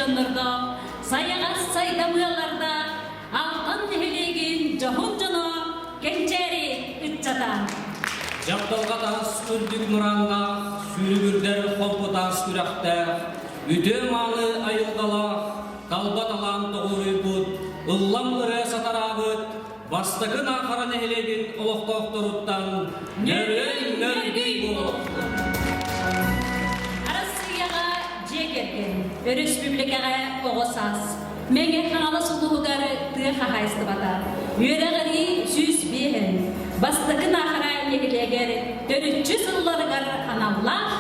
дьоннордоох, сайаҕас сайдам ыаллардаах Алтан нэһилиэгин дьоһун дьоно кэнчээри ыччата. Дьапталҕа таас үрдүк мырааннаах, сүүрүгүрдэр холбо таас күрэхтээх, үтүө-мааны айылҕалаах, талба талаан тоҕуоруйбут, ыллам ырыа сатараабыт, Бастакы Наахара нэһилиэгин олохтоохторуттан нөрүөн нөргүй буолуохтун! Арассыыйаҕа дьиэ кэргэн, өрөспүүбүлүкэҕэ оҕо саас, Мэҥэ Хаҥалас улууһугар тыа хаһаайыстыбата, үөрэҕирии 105-ин, Бастакы Наахара нэһилиэгэр төрүччү сылларыгар аналлаах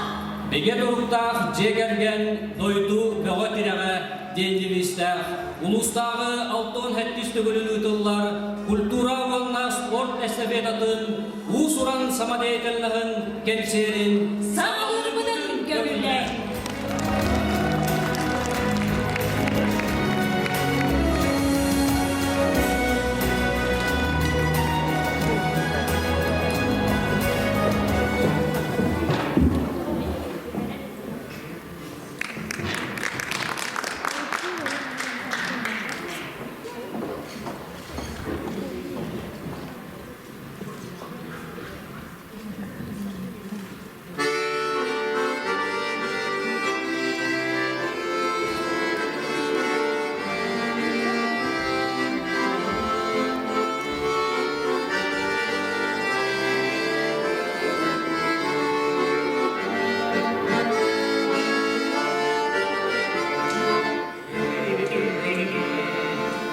Бигэ туруктаах дьиэ кэргэн дойду бөҕө тирэҕэ диэн девизтээх улуустааҕы 67 төгүлүн ыытыллар культура уонна спорт эстафетатын уус-уран самодеятельноһын кэнсиэрин саҕалыырбытын көҥүллээҥ!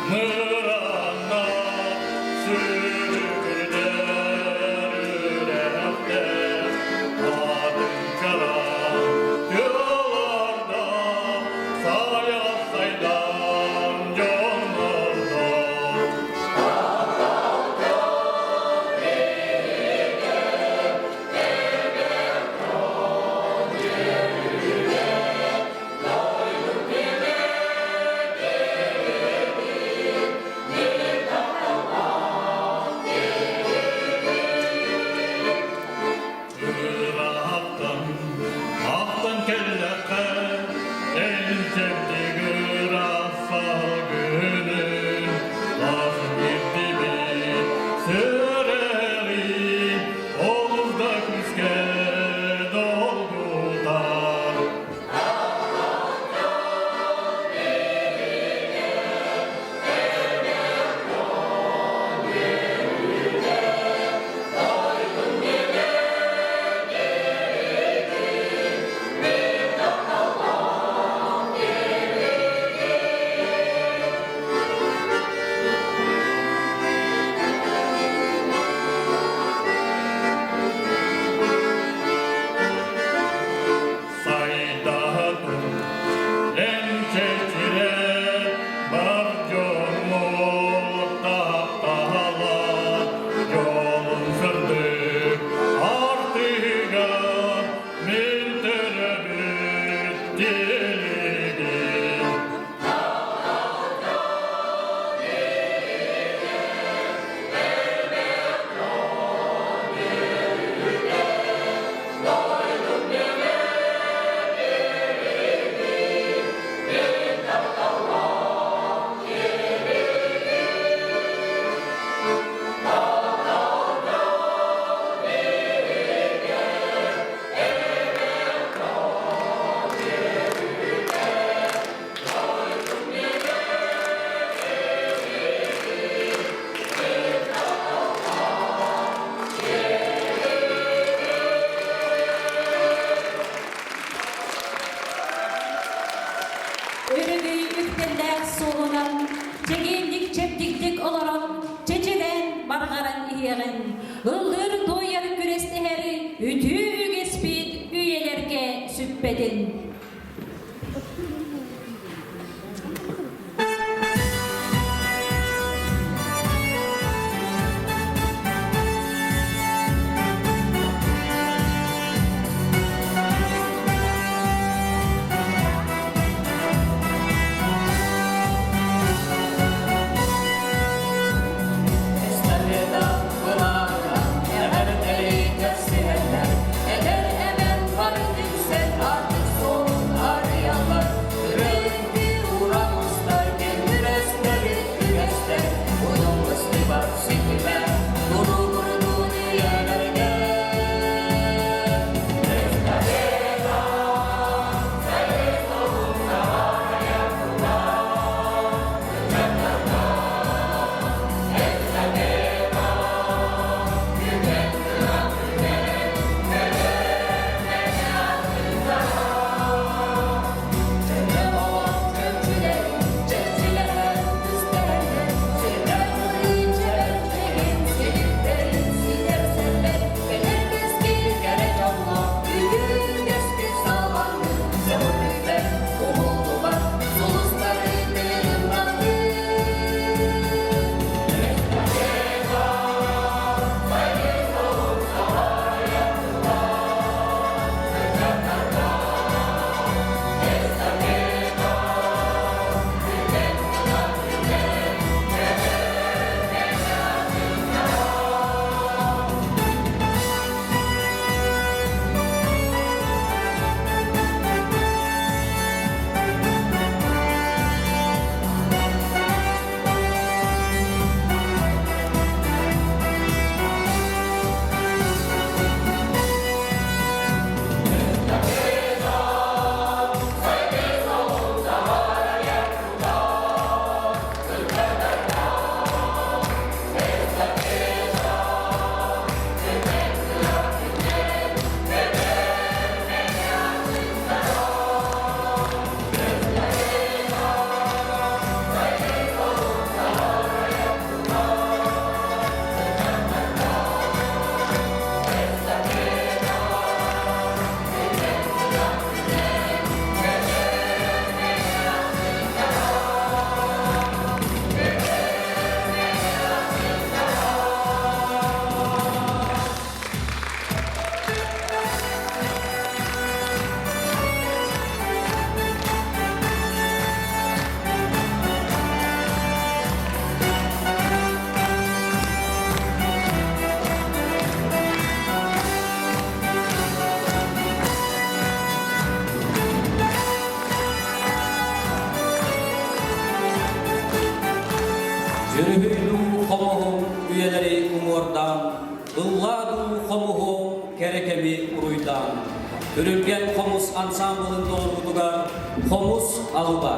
Мыранна сүрүкүдэр үрэхтэр Адынчара тыаларда сайа сайдан дьоннордо. Ыраахтан, ахтан кэллэххэ, элчэптик ыраас салгынын, хас биирдибит сүрэҕи олус да күүскэ долгутар. Сайдатын эмчечиле бар дьоммут таптала дьолун сырдык артыга мин төрөбүт тилигим. Өрөгөй үктэллээх суолунан чэгиэнник-чэбдиктик олорон, чэчирэн, барҕаран иһиэҕин, ыллыыр-туойар күрэстэһэр үтүө үгэспит үйэлэргэ сүппэтин. Эстафета былааҕынан эҕэрдэлии көрсүһэллэр. Эдэр эмэн бары түмсэн артык суолу. кэми уруйдаан, Күрүлгэн хомус ансаамбылын толоруутугар Хомус алыба.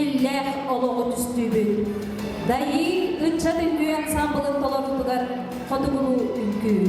иллээх олоҕу түстүүбүт. Дайыы ыччат үҥкүү ансаамбылын толоруутугар хотугулуу үҥкүү.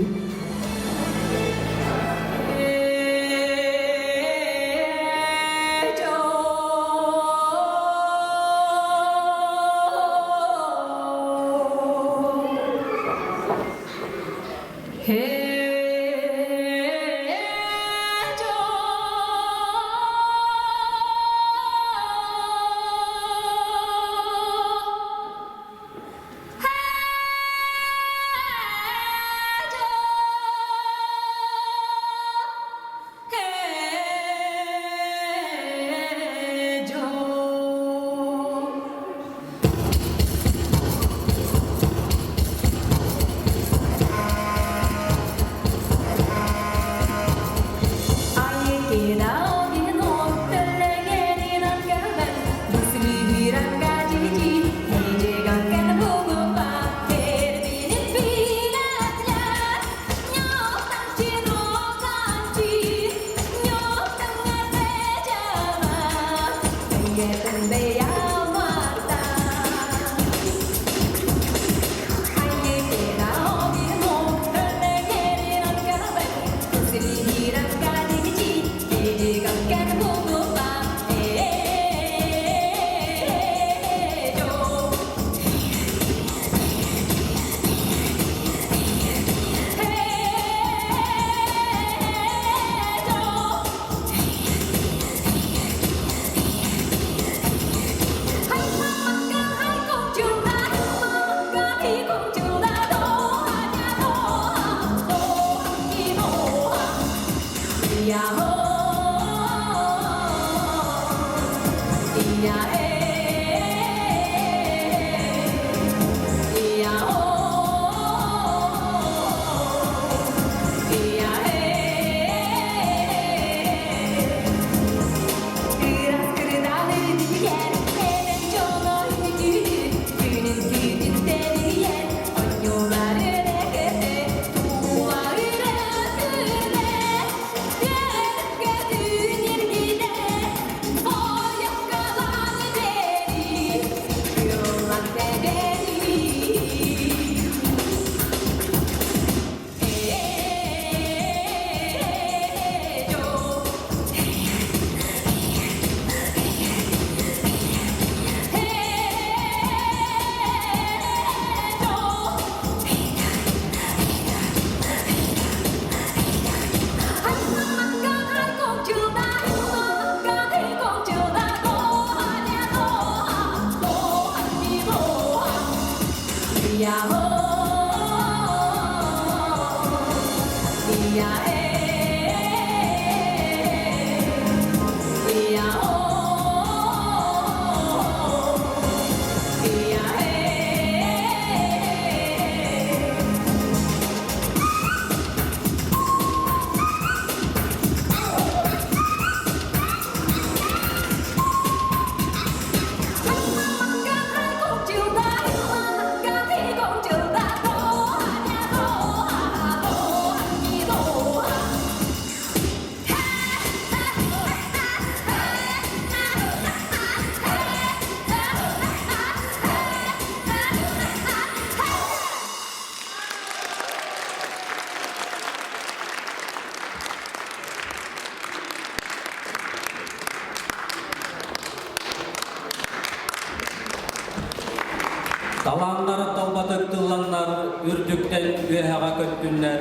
Талааннары талбатык тылланнар, үрдүктэн үөһэҕэ көттүннэр,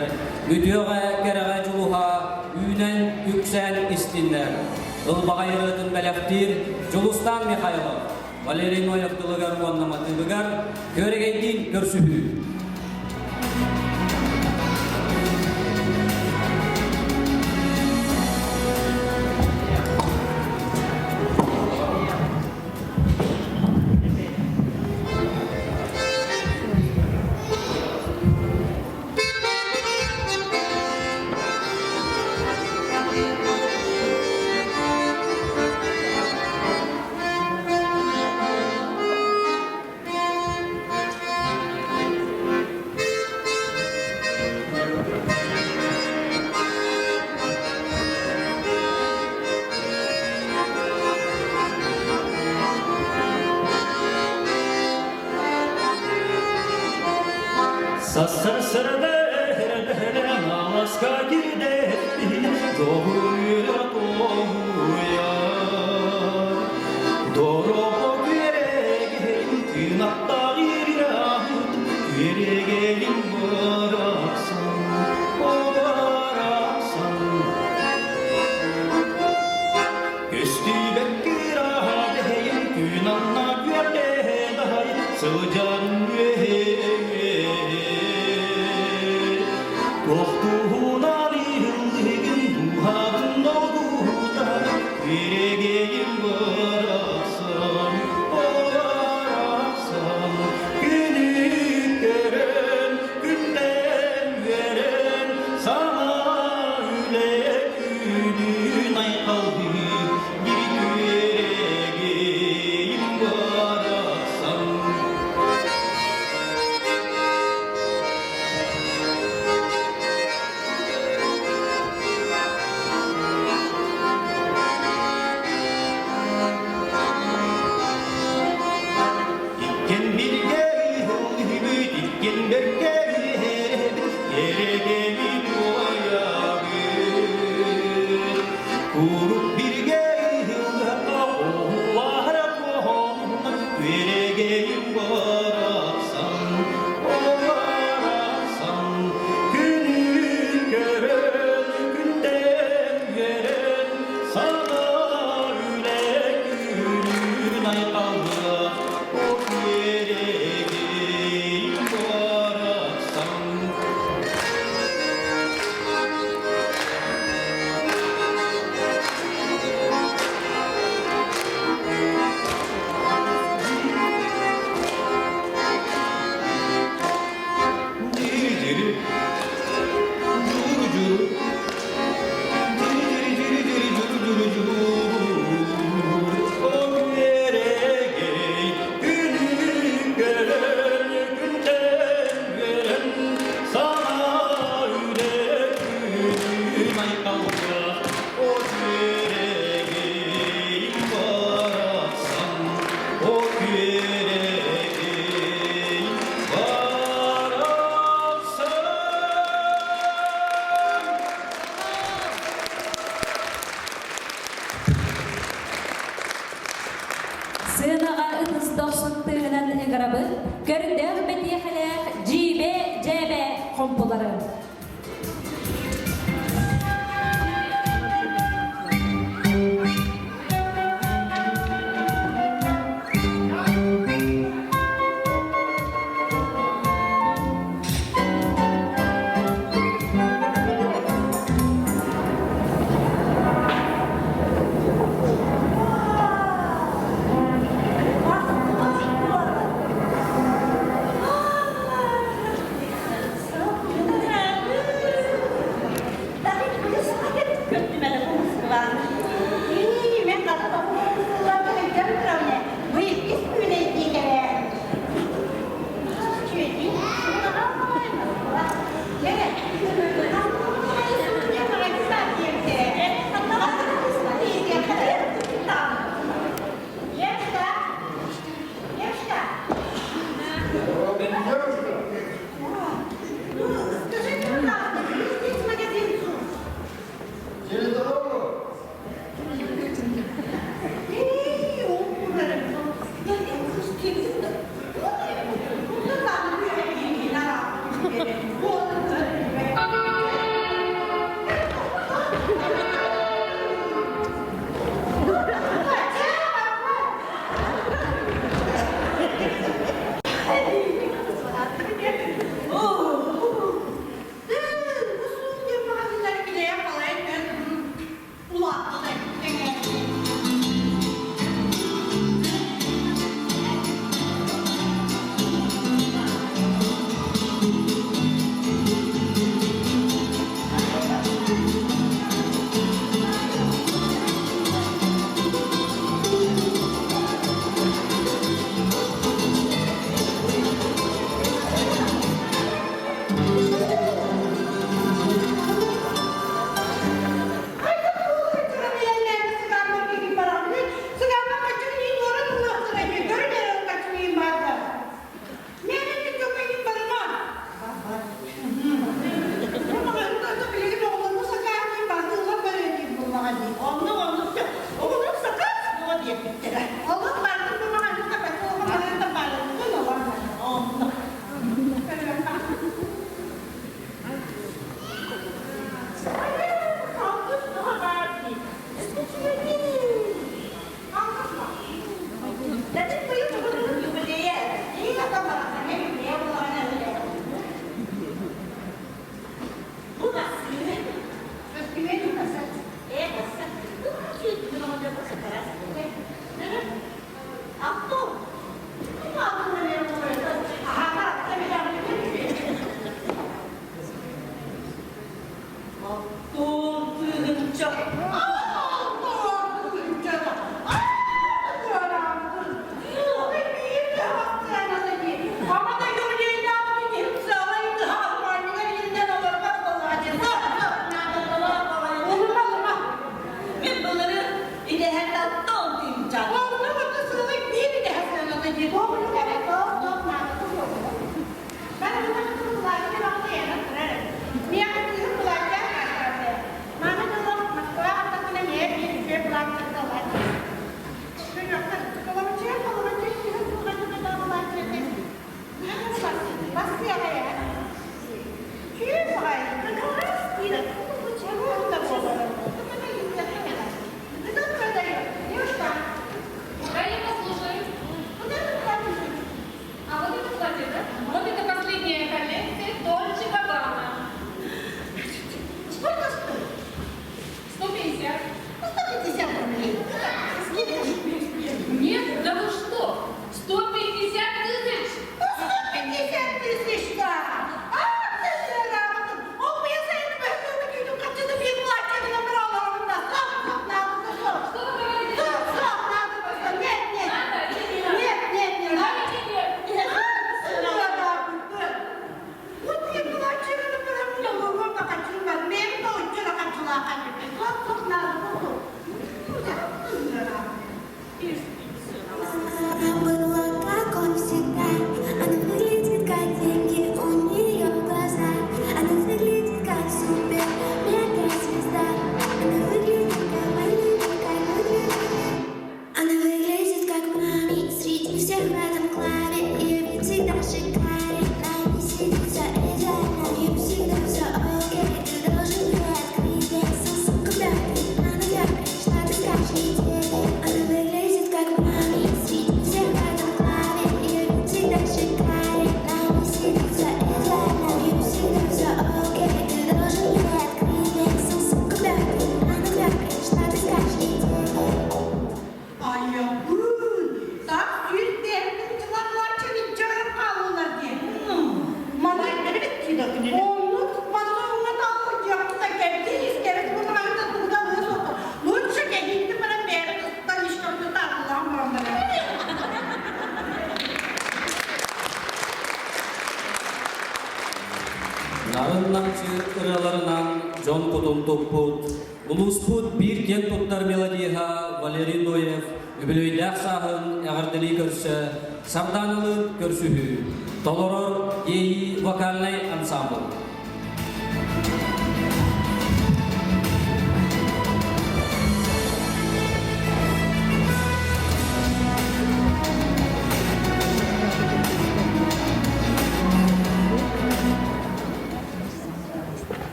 үтүөҕэ кэрэҕэ дьулуһа, үүнэн үксээн истиннэр. Ылбаҕай ырыатын бэлэхтиир Дьулустаан Михайлов, Валерий Ноев тылыгар уонна матыыбыгар Күөрэгэйдиин көрсүһүү. Алааска кирдэхпинэ Доһуйа тоһуйар. Дорого күөрэгин Тыынаттаах ириаһыт Күөрэгин барахсан, о барахсан. Көстүбэт кыраһа бэйэм күн анна күөртээн аһай сылдьан үөһэ. Тохтуһунан иһиллигин дууһатын долгутар күрэгейим барахсан, о барахсан. Күнү көрөн, күнтэн үөрэн, саҥа үлэ күнүн айхаллыы күрэгейим барахсан. Иккин билгэ үһүбүт, иккин бэркэ үһэрэбит, эрэгэми туойабыт. Курук билгэ ыһыллыахха, оһуохара куоһонунан, күөрэгэйим барахсан, о барахсан. Күнү көрөн, күнтэн үөрэн, саҥа үлэ күнүн айхаллыах, о күөрэгэйим барахсан. Diri diri, curu curu, diri diri diri diri curu curu curu. O güveregey, günü gören, günden gören, sana yürek günüm ay kalka. O güveregey baraksan, o güveregey baraksan. Сыанаҕа ытыс дохсун тыынынан ыҥырабыт, көрдөөх бэтиэхэлээх дьиибэ-дьээбэ хомпулары. Да, я вас слушаю. А вот это платье, да? Вот это последняя коллекция Дольче Габбана. Сколько стоит? 150. Ну, 150 рублей. Скидка же. Нет, да вы что? 150 тысяч! Ну, 150 тысяч, да. А, ты же работа. О, я за это возьму, как ты мне платье набрала у нас. Стоп, стоп, надо, стоп. Что вы говорите? Стоп, стоп, надо, стоп. Нет, нет. Надо или не надо? Нет, нет, не Надо надо. или нет? Нет. Вот я платье набрала, вот так хочу, мен то хочу, стоп, стоп, надо, стоп. Она была как он всегда. Она выглядит как деньги, у нее глаза. Она выглядит как супер мега звезда. Она выглядит как выглядит как выглядит. Она выглядит как мами среди всех в этом клабе. Ее вид всегда шикарен, на ней сидит все идеально, у нее всегда все окей. Ты должен приоткрыть дверь, когда ты на ногах, что ты скажешь неделе. Она выглядит как мами среди всех в этом клабе. Ее вид всегда шикарен, на ней сидит все идеально, у нее всегда все окей. Ты должен приоткрыть дверь, когда ты на ногах, что ты скажешь неделе. Айабын, так сүүрдээхтин дьаран хааллылар диэн. Мана оннук манна уҥа тааллар кэлбит искэрит бу тугда лысото. Лучше кэлитти баран бэйэбит ыстан ишкабыт тааллаан баран Нарын-намчы ырыаларынан дьон кутун туппут, улууспут биир киэн туттар мелодиһа Валерий Ноев үбүлүөйдээх сааһын эҕэрдэлии көрсө Сарданалыын көрсүһүү толорор Иэйии вокальнай ансамбль.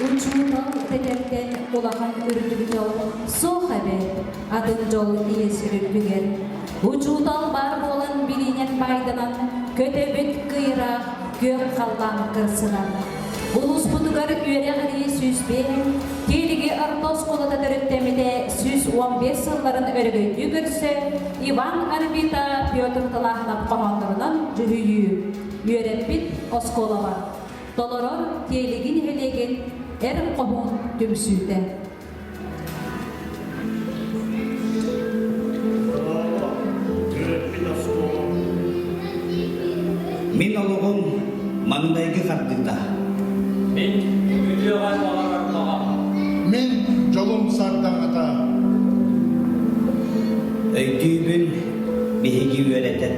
Учуутал тэтэртэн улахан үрдүк дьол суох эбээт, атын дьол ийэ сүрүрдүгэр. Учуутал баар буолан билиинэн баайданан, көтөбүт кыйыраах күөх халлаан кырсынан. Улууспутугар үөрэҕирии 105, Тиэлиги орто оскуолата төрүттэммитэ 115 сылларын өрөгөйдүү көрсө Иван Арбита Петр Талаһынов хоһооннорунан дьүһүйүү үөрэппит оскуолаҕа толорор Тиэлиги нэһилиэгин Эр хоһуун түмсүүтэ. Мин олоҕум маҥнайгы хардыыта. Мин үтүөҕэ баҕарар баҕам. Мин дьолум сардаҥата. Өйдүүбүн биһиги үөрэтэн.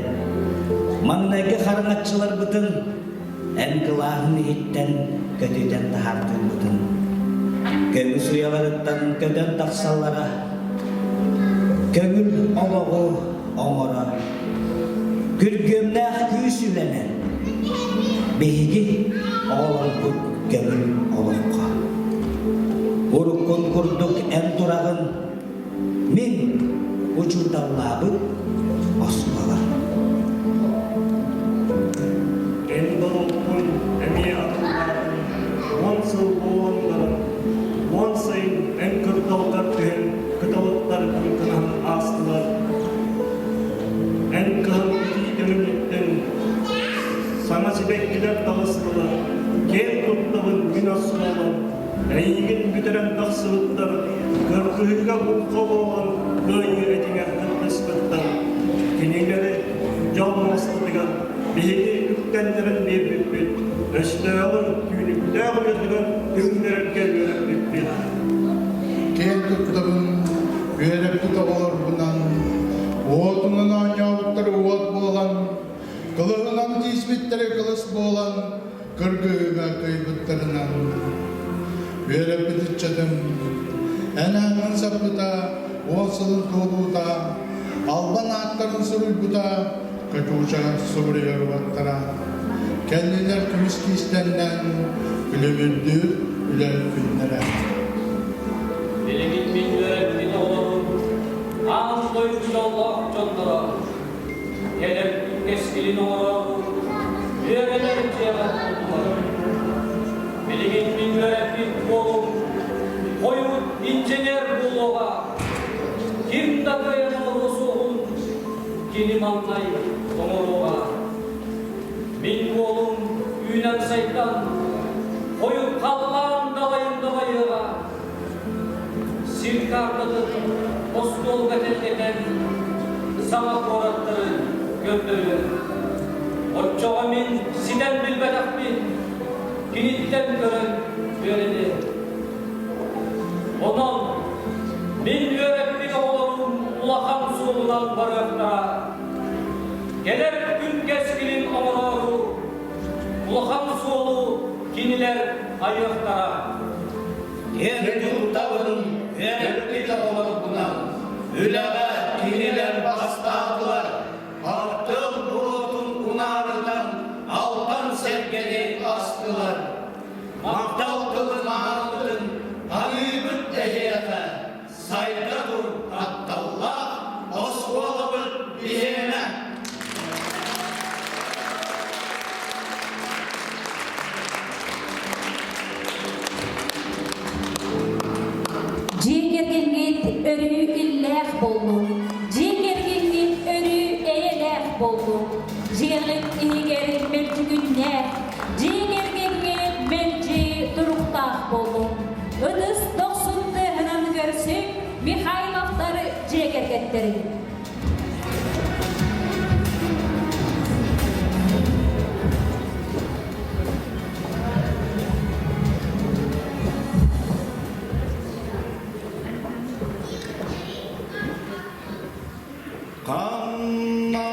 Маҥнайгы хараҥаччыларбытын эн кылааһын иһиттэн көтүтэн таһаартыырбытын. Көмүс уйаларыттан көтөн тахсаллара. Көҥүл олоҕу оҥорор. Күргүөмнээх күүс үлэнэн биһиги оҕолорбут көҥүл олоххо. Уруккун курдук эн тураҕын, мин учууталлаабыт оскуола. Эн доруоппун эмиэ атыллаатым, 10 сыл буолан баран, 10 сайын эн кырдалгар түһэн кыталыктар кыҥкынаһан аастылар. Эн кыһын итии төлөнүттэн саҥа сибэккилэр таҕыстылар, киэн туттабын мин оскуолам, эйигин бүтэрэн тахсыбыттар, кыргыһыыга булка буолан кыайыы этиҥэр кыттыспыттар. Кинилэри дьол муостатыгар биһиги үктэннэрэн биэрбиппит, өстөөҕү түүнүктээх уйатыгар түҥнэрэргэ үөрэппиппит. Киэн туттабын үөрэппит оҕолорбунан, уотунан оонньообуттары уот буолан, кылыһынан тииспиттэри кылыс буолан, кыргыһыыга кыайбыттарынан. Үөрэппит ыччатым, эн ааҥҥын саппыта 10 сылын туолуута, албан ааттарын суруйбута, Катюша суруйар уоттара. Кэллилэр көмүс киистэннэн, күлүмүрдүүр үлэ күннэрэ. Билигин мин үөрэппит оҕолорум аан дойду дьоллоох дьонноро. Кэлэр кэскилин оҥороору үөрэнэр дьиэҕэ буллулар. Билигин мин үөрэппит уолум хойут инженер буолуоҕа. Ким да кыайан оҥоруо суоҕун кини маҥнай оҥоруоҕа. Мин уолум үүнэн-сайдан, хойут халлаан далайын дабайыаҕа. Сир каартатын остуолга тэлгэтэн, саҥа куораттары көрдөрүө. Оччоҕо мин ситэн билбэтэхпин, киниттэн көрөн үөрэниэм. Онон мин үөрэппит оҕолорум улахан суолунан барыахтара. Кэлэр күн кэскилин оҥороору улахан суолу кинилэр айыахтара. Киэн туттабын үөрэппит оҕолорбунан, үлэҕэ кинилэр бастаатылар, Артыал буруотун унаарытан алтан сэргэни астылар. Махтал тылын аанытын аныыбыт эһиэхэ, сайда тур тапталлаах оскуолабыт биһиэнэ! Дьиэ кэргэҥҥит өрүү иллээх буоллун, дьиэ кэргэҥҥит өрүү эйэлээх буоллун, дьиэҕит иһигэр мэлдьи күннээх, дьиэ кэргэҥҥит мэлдьи туруктаах буоллун. Ытыс дохсун тыаһынан көрсүҥ Михайловтар дьиэ кэргэттэрин. Ханна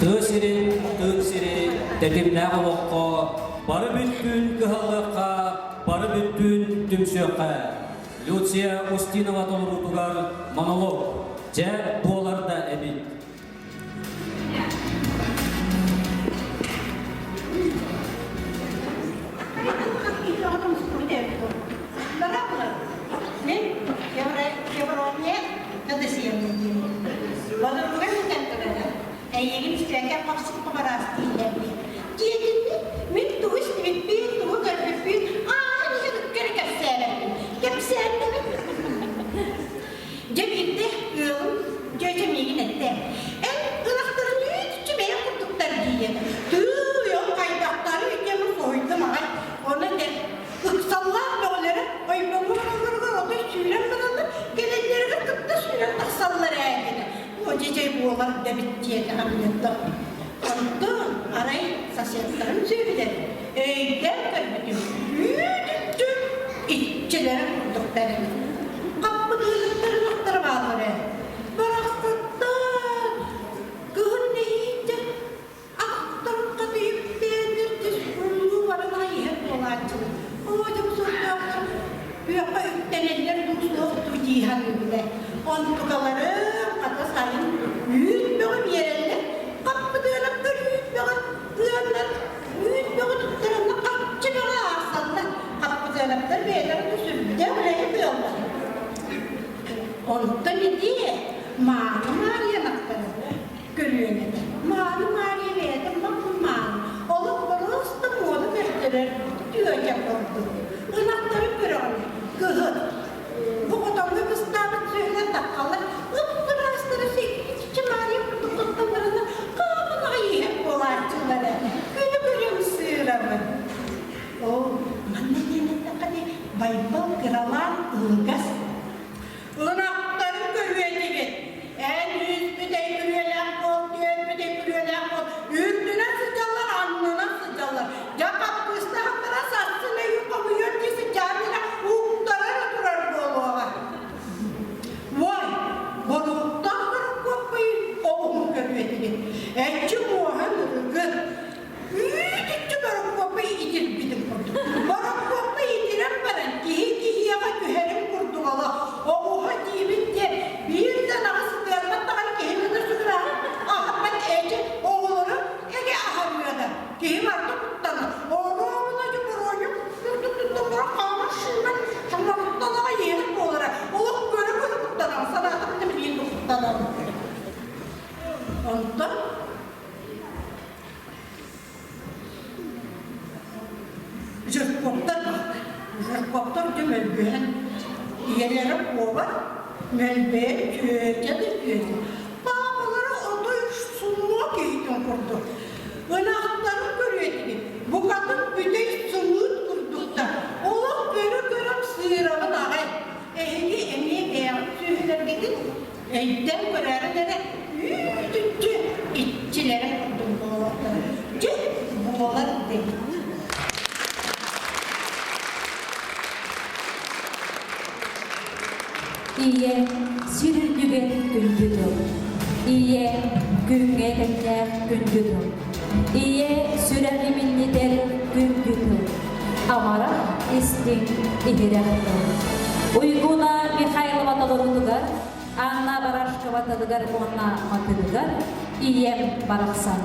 Тыа сирин, тыын сири тэтимнээх олоххо бары бүттүүн кыһаллыахха, бары бүттүүн түмсүөххэ. Люция Устинова толоруутугар монолог дьэ буолар да эбит. Мин Еврония Федосеевна диэммин. Бодоругар үтэн турара. Эйигин үстүөкэ хапсык хабараас дииллэрдии. Диэтинни мин тугу истибиппин, тугу көрбүппүн ааһан иһэн ыккары кэпсээбэппин. Кэпсээннэбин. Дьэ биирдэ ыалым дьүөтэ миигин эттэ. Эн ынахтарын үүтүччү бэйэм курдуктар диийэн. Тыый, ол хайдахтары диэмин соһуйдум аҕай. Ону этэр, ыксаллаах бөҕөлөрө ойбоҥҥо баралларыгар отой сүүрэн бараллар, кэлэллэригэр кытта сүүрэн тахсаллар ээ диэтэ. Оо, дьэ буолар да эбит диэтэҕим диэн Онтон арай соседтарым сүөһүлэр өйдөөн көрбүтүм, үүт-үттү иччилэрин курдуктар эбит. Хаппыт ыалыттарын охторо бааллар ээ. Барахсаттар кыһын нэһииччэ Аттарын хатыйып тээннэр дьиспуллуу баран аҕай иһэр буолааччылар. Оо, дьэ бу сордоохтор үөххэ үктэнэллэр дуу суох дуу дии саныыбын ээ. Онтукаларым хата сайын үүт бөҕө биэрэллэр, хаппытыанаптар үүт бөҕө ыаннар, үүт бөҕө туттаранна харчы бөҕө аахсаллар. Хаппытыанаптар бэйэлэрэ да сүрдээх үлэһит ыаллар. Онтон ити Мааны Маарыйанахтара Көрүөм этэ. Мааны Маарыйа бэйэтэ мап-мааны, олох боруоста муода көрдөрөр түөтэ курдук. Ынахтары көрөҕүн, кыһын. Бу хотоҥҥо кыстаабыт сүөһүлэр таххаллар, ып-ыраастара иччи Маарыйа курдук тутталларына хааман аҕай иһэр буолааччылар ээ. Күнү көрүм сыырабын. Оо, манна диэн эттэххэ дии, Байбал кыралаан ылыгас Ынахтары көрүө этигит. Эн үүспүтэй күрүөлээх буол, түөрпүтэй күрүөлээх буол. Үрдүнэн сылдьаллар, аннынан сылдьаллар. Дьэ хаппыыстаһахтара сарсын өйүн хомуйуор дии сылдьааннара уктара эрэ турар буолуоҕа. Уой, боруоктаах борокуоппай оҕуһун көрүө этигит. Эчи муоһан ырыгыт. Үүт-үччү Борокуоппай итирбитин курдук. Борокуоппай итирэн баран киһи киһиэхэ түһэрин курдук олох оҕуһа диибит диэн биир да ынаҕы сытыарбат даҕаны киһини да сүгүрээһин аһаппат эчи оҕолору эгэ аһарыада. Киһи барыта куттанар. Оруобуна дьобуруойу курдук туттан баран хаамар шыынан шамарыттан аҕай иһэр буолара. Олох көрө-көрө куттанар. Санаатым да билигин да куттанабын. Онтон Жирковтар бааллар. Жирковтар дьэ мөлбөһөн ийэлэрэ куобар, мөлбөйөн түөтэ да түөтэ. Паапалара отой сумуо киһитин курдук. Ынахтарын көрүөтүгүт, букатын бүтэй сымыыт курдуктар. Олох көрө-көрөм сыырабын аҕай. Эһиги эмиэ бэйэҕит сүөһүлэргитин Өйдөөн көрөөрүн эрэ үүт-үччү иччилэрин курдук буолуохтара. Дьэ, буолар дии. Ийэ сир үрдүгэр күндү тыл. Ийэ күҥҥэ тэҥнээх күндү тыл. Ийэ сүрэҕи минньитэр күндү тыл. Амарах истиҥ иһирэх тыл. Уйгуна Михайлова толоруутугар Анна Барашкова тылыгар уонна матыгыгар Ийэм барахсан.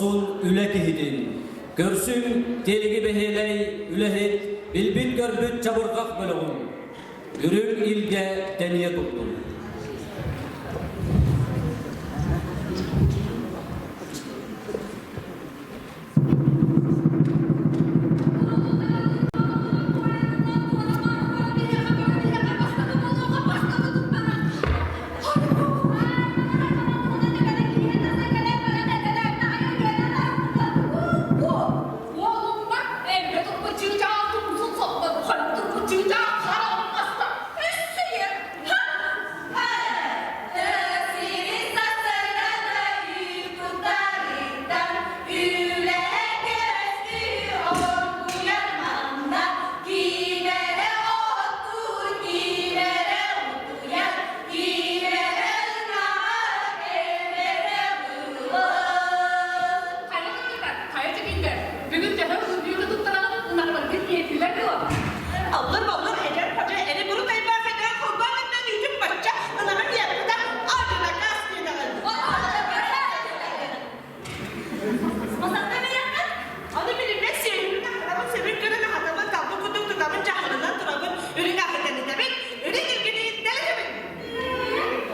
хорсун үлэ киһитин. Көрсүҥ Тиэлиги бэһиэлэй үлэһит, билбит-көрбүт чабырҕах бөлөҕүн. Үрүҥ илгэ тэнийэ турдун. Бүгүн төһө үрдүүгү туттараҕын ынахтаргын тиэтилэр дуо? Аллар-баллар эдэр-хадьа эри-буру тайбаах эдэр холбоох эттэн үүтүм бачча ынаҕым ийэппитэ адьынакаас диэтэҕин. Масатта бэйэххит? Аны билиммэт сүөһүбүн аһарабын сөбүн көрөн аһатабын талбыт курдук тутабын дьаһалынан турабын үрүҥ аһы тэнитэбин үрүҥ илгини дэлэтэбин.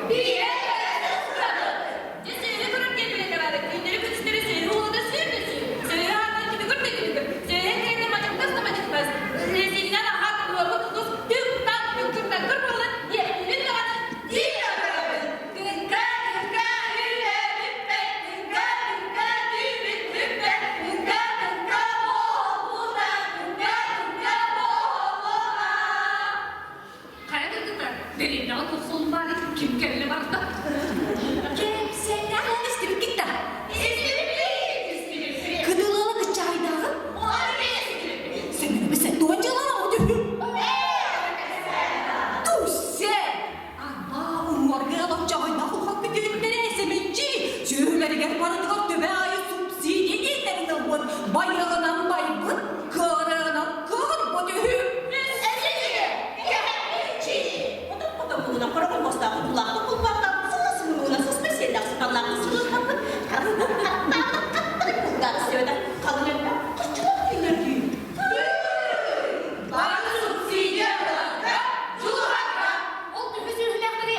Биирэ Дьэ сүөһү көрөр диэн билэтэ баара. Күннэри күнүстэри сүөһү уолата сүр да сүр. Сүөһү аатын түбүгүр да түбүгүр. Сүөһү киһитэ мадьыктас да мадьыктас. Резининэн аһат, уорбут тутус, түк-так, түк-түк-таккыр буолан, диэхтиибин даҕаны дии ырабын. Тыҥка, тыҥка, үлэ бүппэт, тыҥка, тыҥка, түүбүт бүппэт, тыҥка, тыҥка, буолбута, тыҥка, тыҥка, буолуоҕа. Хайа дойдута дэриэбинэҕэ тохсолун баары ким кэллэ барда? Кэпсээннээх ыал истибиккит да? Истибиппит, истибиппит. Кыдылыала кыччаайдааҕын? Сэмэнэбэ сэтуон дьыалана үһү. Тусе! Арбаа уҥуорга олоччоҕойдоох улахан күтүөттэрэ сэмэнчи сүөһүлэригэр барытыгар төбө аайы субсидия диэннэрин ылбыт байыаҕынан байбыт, кыарыанан кыырбыт үһү. Ол төһө сүөһүлээхтэрий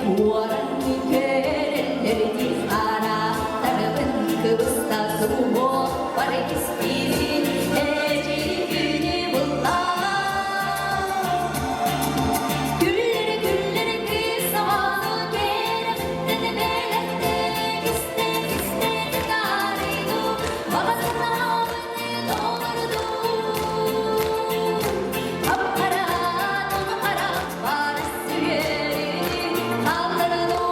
Уоран көрөллөр дии харахтарбын кыбыста суһуохпар кистиибин эдьиий күнү буллар. Күллэр күллэр кыыс оҕону кэрэхтэн бэлэхтэ кисте кисте таарыйду баҕа санаабыны толорду. Хап-хара хара барыс үөрүнү хаалларду.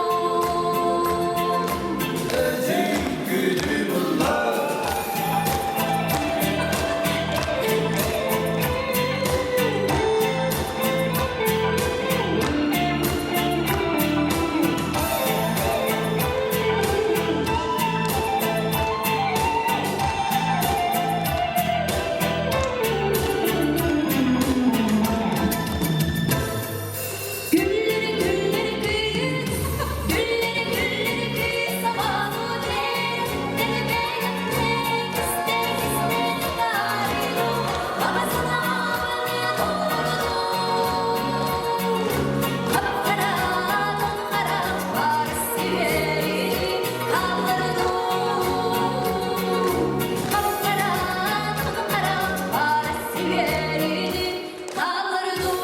Gülleri gülleri kız, gülleri gülleri kız zamanı deli benim iste iste tarihim babasına abone doğurdu. Kapkara kara var siveri kaldırdı. Kapkara kara var siveri kaldırdı.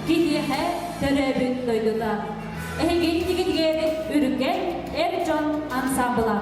Киһиэхэ төрөөбүт дойдута. Эһиги иннигитигэр Үрүкэн эр дьон ансаамбыла.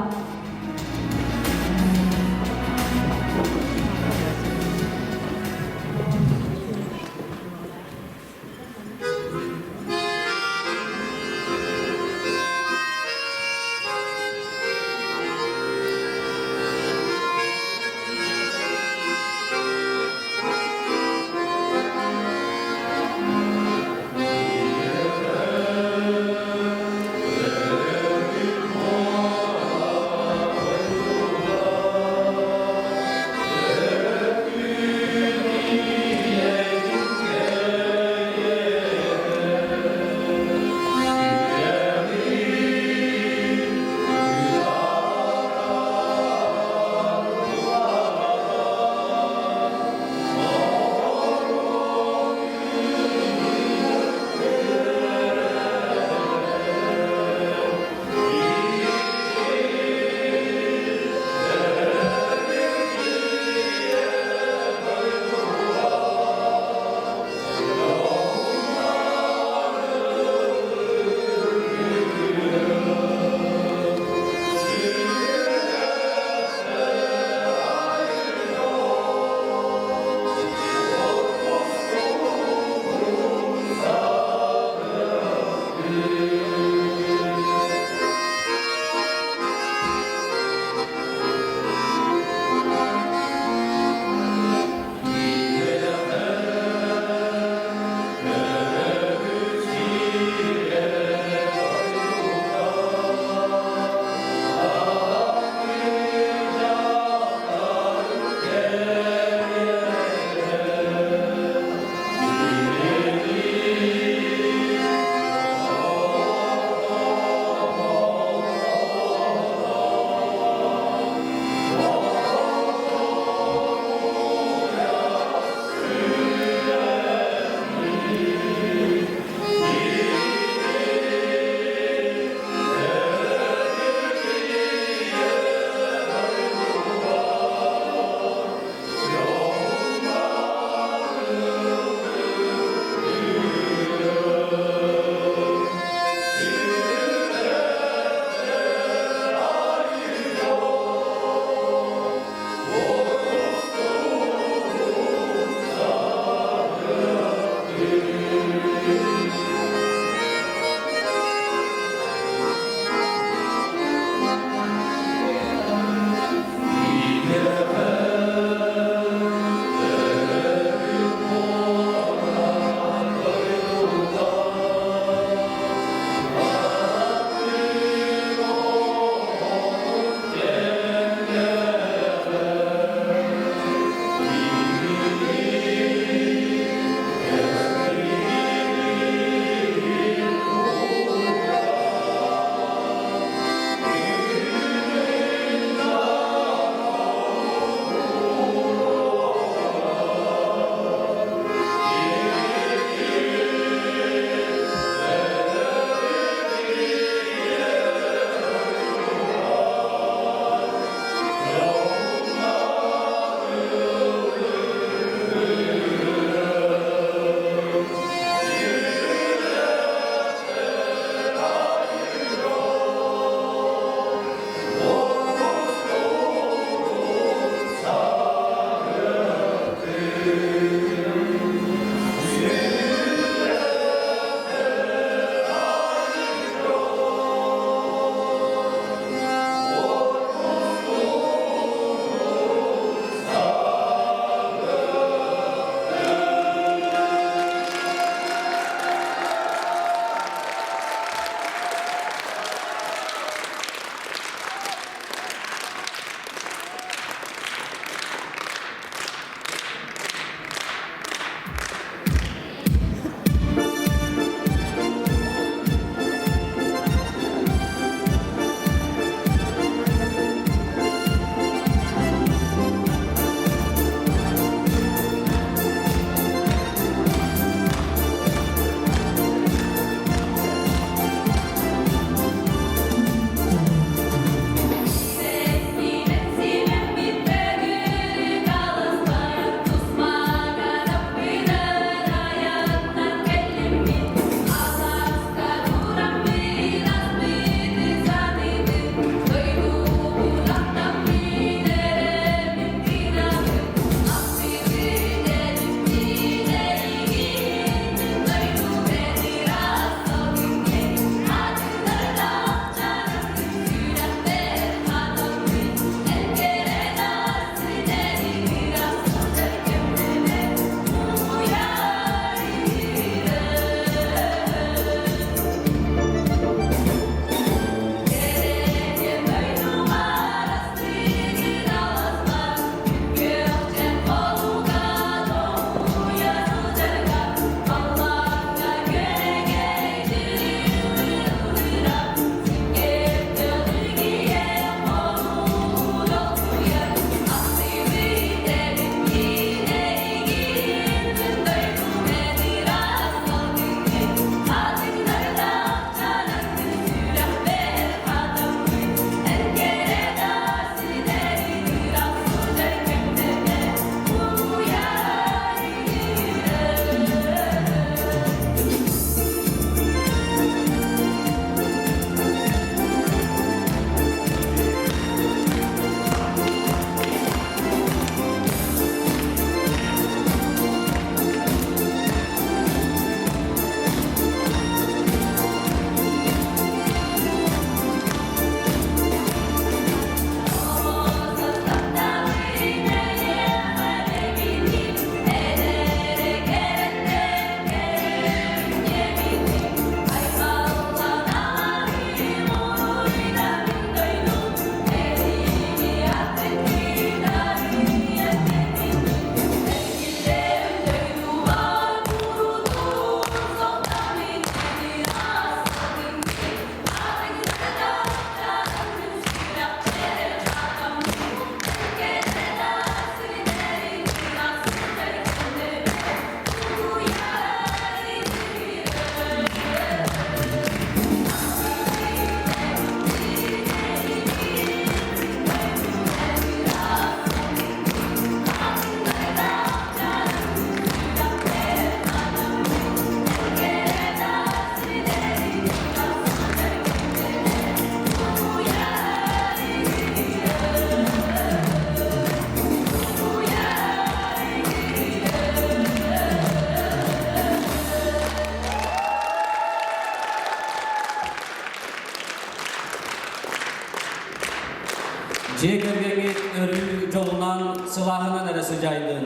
Дьиэ кэргэҥҥит өрүү дьолунан, сылааһынан эрэ сыдьаайдын.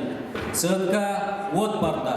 Сыанка уот барда.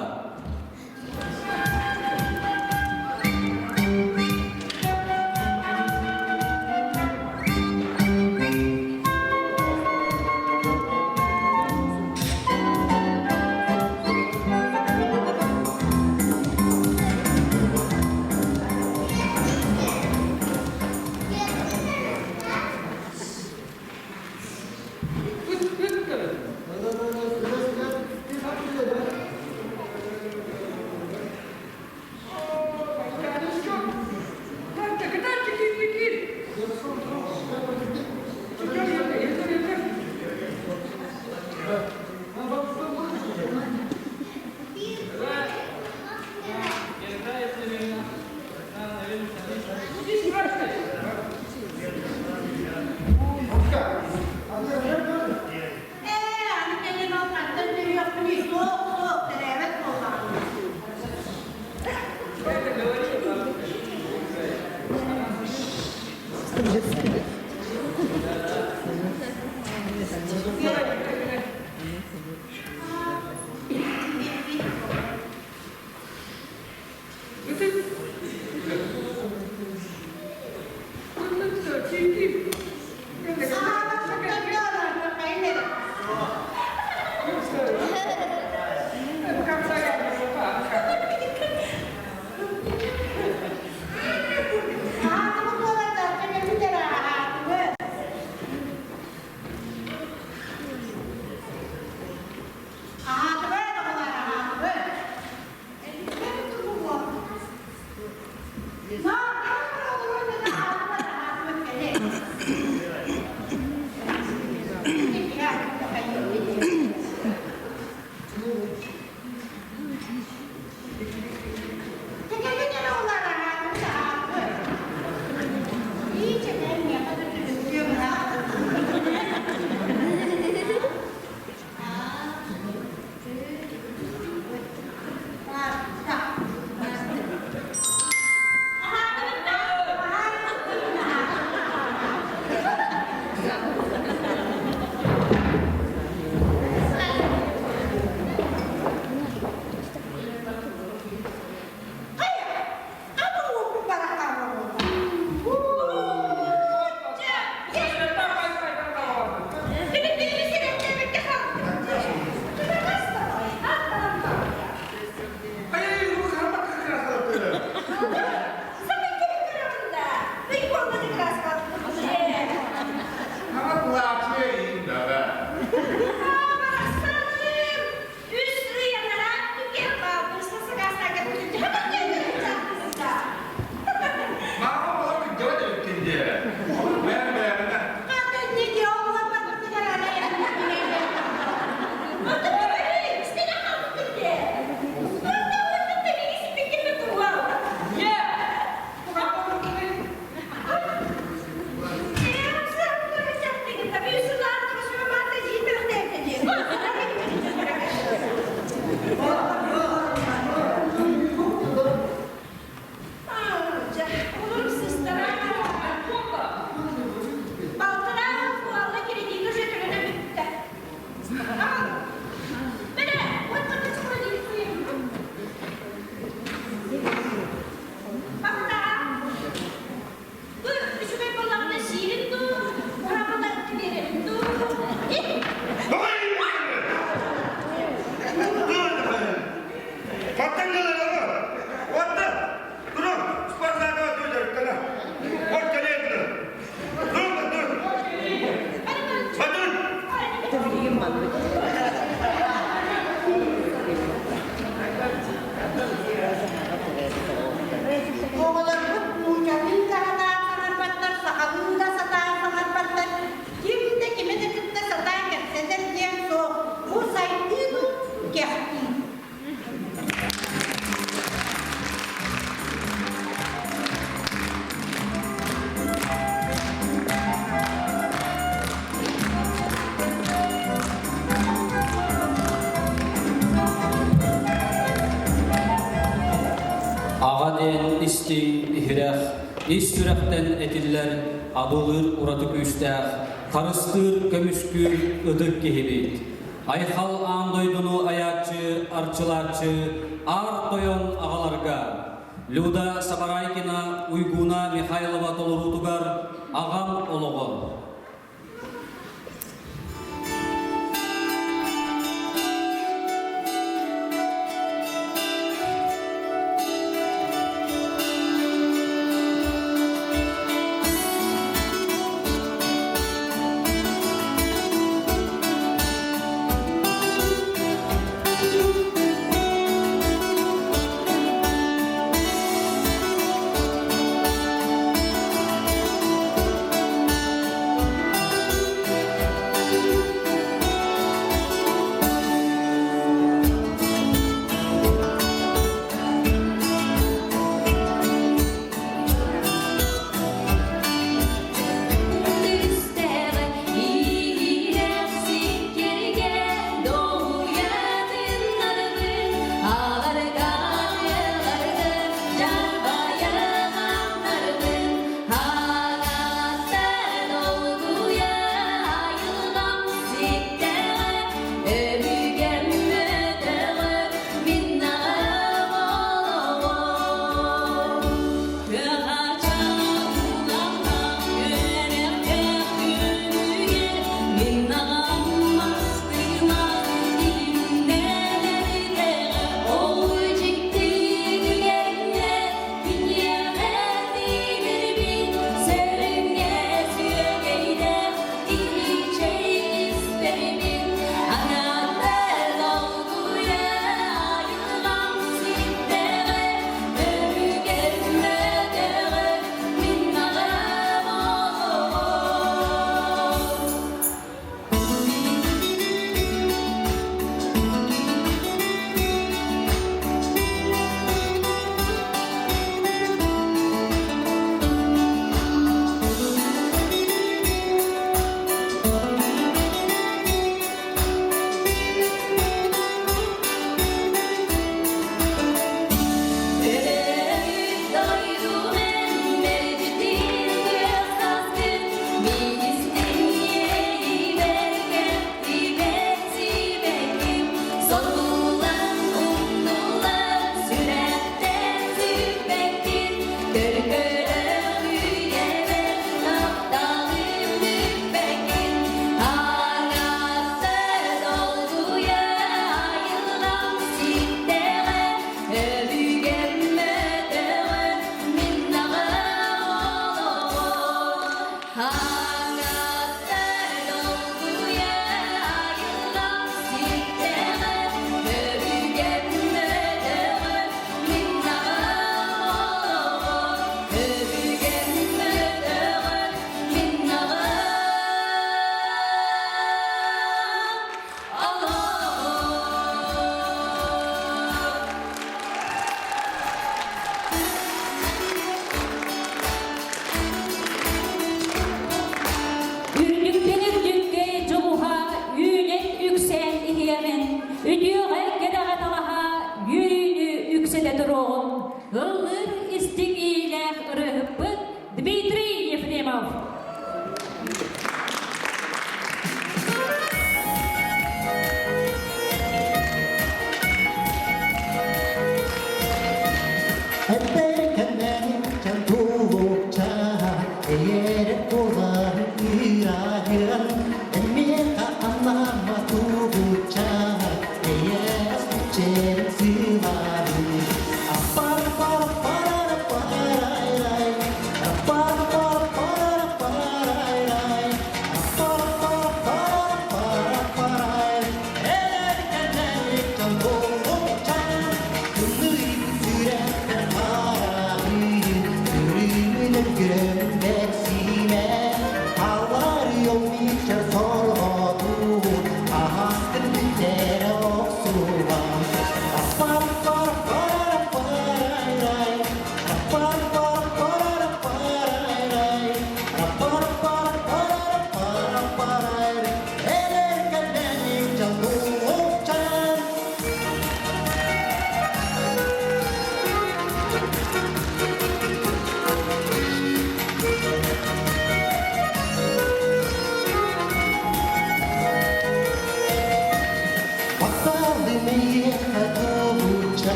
Ээ, аны кэлин ол хантан төрүөхпүнүй? Суох, суох, төрөөбөт буоллаҕым. Оҕолорбут нууччалыы да сатаан саҥарбаттар, сахалыы да сатаан саҥарбаттар, ким да кими да кытта сатаан кэпсэтэр диэн суох. Бу сайдыы дуу, кэхтии. Аҕа диэн истиҥ иһирэх, ис сүрэхтэн этиллэр. абылыыр ураты күүстээх, харыстыыр, көмүскүүр ытык киһибит. Айхал аан дойдуну айааччы, арчылааччы, аар тойон аҕаларга Люда Сабарайкина, Уйгуна Михайлова толоруутугар Аҕам олоҕо.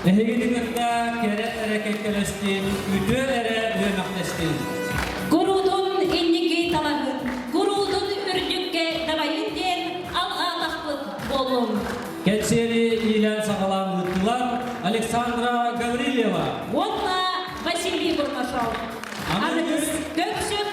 Эһигини кытта кэрэ эрэ кэккэлэстин, үтүө эрэ үөмэхтэстин. Куруутун инники талаһын, куруутун үрдүккэ дабайын диэн алҕаатахпыт буоллун. Кэнсиэри иилээн-саҕалаан ыыттылар Александра Гаврильева уонна Василий Бурнашов. Аныгыс көрсө.